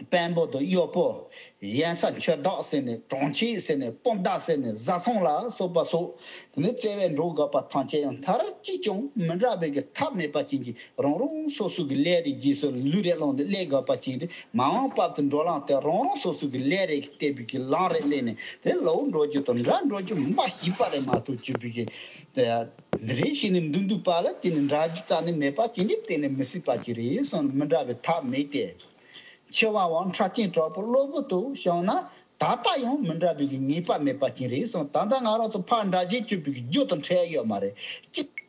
དཔོན་པོ་དང་གཡོག་པོ། གཡན་ས་འཁྱོག་བདག་ཟེར་ནས་གྲོང་ཁྱེར་ཟེར་ནས་སྤུན་ཟླ་ཟེར་ནས་བཟའ་ཚང་ལ་སོགས་པ་སོགས་དེ་ནས་བརྩེ་བས་འགྲོགས་དགོས་པ་ཐམས་ཅད་ཡང་མཐར་གཅིག་ཀྱང་མི་འདྲ་བའི་གི་ཐབས་མེད་པ་ཅན་གྱིས་རང་རང་སོ་སོ་གི་ལས་རེ་རྗེས་སུ་ལུས་རེ་བླངས་ཏེ་སླེབས་དགོས་པ་ཅན་དེ་མ་འོངས་བར་དུ་འགྲོ་ལམ་དེ་རང་རང་སོ་སོ་གི་ལས་རེ་གི་བལྟས་པའི་གི་ལམ་རེ་སླེབས་ནས་དེ་ལོག་འགྲོ་རྒྱུ་དང་འདྲ་འགྲོ་རྒྱུ་མ་ཞིག་པ་རེད་མ་གཏོགས་གཅིག་པུ་གི་རེ་ཞིག་ནས་འདུས་འདུས་པ་ལ་དེ་ནི་འདྲ་རྒྱུ་རྩ་ནས་མེད་པ་ཅན་དེ་གཏན་ནས་མི་སྲིད་པ་ཅིག་རེད་གསུངས། མི་འདྲ་བའི་ཐབས་མེད་དེ། འཆི་བའམ་ཁྲག་སྐྱེངས་དྲག་པོ་གློ་བུར་དུ་བྱུང་ན་ད་ལྟ་ཡང་མི་འདྲ་བའི་གི་ངེས་པ་མེད་པ་ཅིག་རེད་གསུངས། ད་ལྟ་ང་རང་ཚོ་ཕར་འདྲ་བྱེད་སྤྱོད་པའི་གི་རྒྱུ་དང་འཕྲད་ཡོད་མ་རེད། གཅིག་